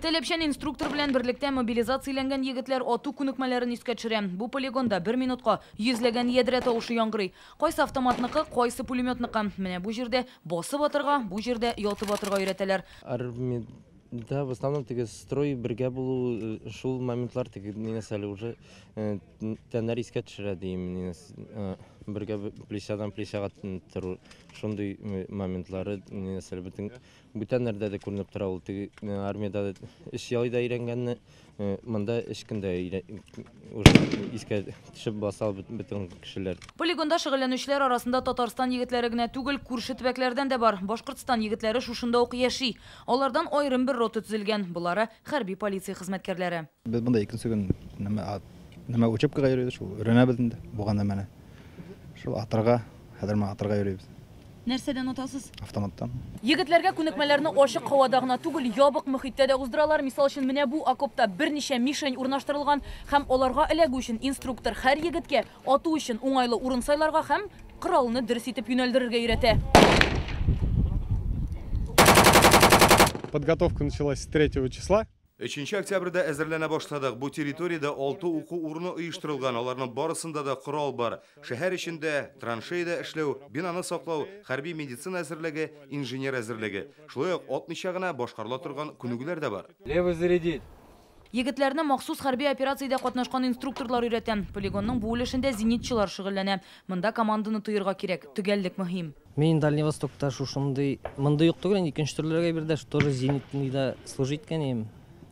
Таләпчән инструктор белән берлектә мобилизацияләнгән егетләр ату күнекмәләрен искә төшерә. Бу полигонда бер минутка йөзләгән ядрә тавышы яңгырый. Кайсы автоматныкы, кайсы пулеметныкы. Менә бу җирдә басып атырга, бу җирдә ятып атырга өйрәтәләр. Армиядә в основном теге строй, бергә булу, шул моментлар теге нәрсә әле уже тәннәр искә төшерә дим, бергә плечадан плечага тору, шундый моментлары нәрсә бөтен бүтәннәрдә дә күренеп тора. Ул теге армиядә 3 айда өйрәнгәнне монда 3 көндә уже искә төшеп баса бөтен кешеләр. Полигонда шөгыльләнүчеләр арасында Татарстан егетләре генә түгел, күрше төбәкләрдән дә бар. Башкортстан егетләре шушында ук яши. Алардан аерым бер рота төзелгән. Болары хәрби полиция хезмәткәрләре. Без монда икенче көн нәмә учебкага йөрибез, шул өйрәнәбез инде булган нәмәне. Шул атырга, хәзер менә атырга йөрибез. Нәрсәдән атасыз? Автоматтан. Егетләргә күнекмәләрне ачык һавада гына түгел, ябык мөхиттә дә уздыралар. Мисал өчен, менә бу окопта берничә мишень урнаштырылган һәм аларга эләгү өчен инструктор һәр егеткә ату өчен уңайлы урын сайларга һәм коралны дөрес итеп юнәлдерергә өйрәтә. Подготовка началась с 3 числа. 3 октябрьдә әзерләнә башладык. Бу территориядә 6 уку урыны оештырылган. Аларның барысында да корал бар. Шәһәр эчендә траншеяда эшләү, бинаны саклау, хәрби медицина әзерлеге, инженер әзерлеге. Шулай ук атмыйча гына башкарыла торган күнегүләр дә бар. Левый зарядить. Егетләрне махсус хәрби операциядә катнашкан инструкторлар өйрәтә. Полигонның бу өлешендә зенитчылар шөгыльләнә. Монда команданы тоерга кирәк, төгәллек мөһим. Мин Дальний Востокта шушындый, мондый юк түгел, икенче төрләргә бирде, тоже зенитныйда служить иткән идем.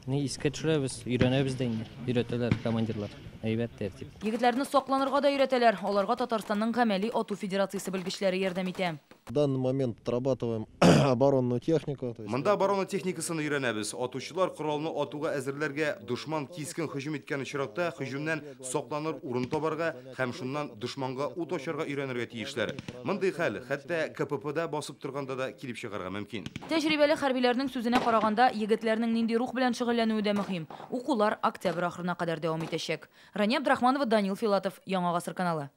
Ни искә төшерәбез, өйрәнәбез дә инде. Өйрәтәләр командирлар. Әйбәт тәртип. Егетләрне сакланырга да өйрәтәләр. Аларга Татарстанның гамәли ату федерациясе белгечләре ярдәм итә. В данный момент отрабатываем оборонную технику. Монда оборона техникасын өйрәнәбез. Атучылар коралны атуга әзерләргә, дошман кискен һөҗүм иткән очракта һөҗүмнән сакланыр урын табарга һәм шуннан дошманга ут ачарга өйрәнергә тиешләр. Мондый хәл хәтта КППда басып торганда да килеп чыгарга мөмкин. Тәҗрибәле хәрбиләрнең сүзенә караганда, егетләрнең нинди рух белән шөгыльләнүе дә мөһим. Укулар октябрь ахырына кадәр дәвам итәчәк. Рания Абдрахманова, Данил Филатов, Яңа Гасыр каналы.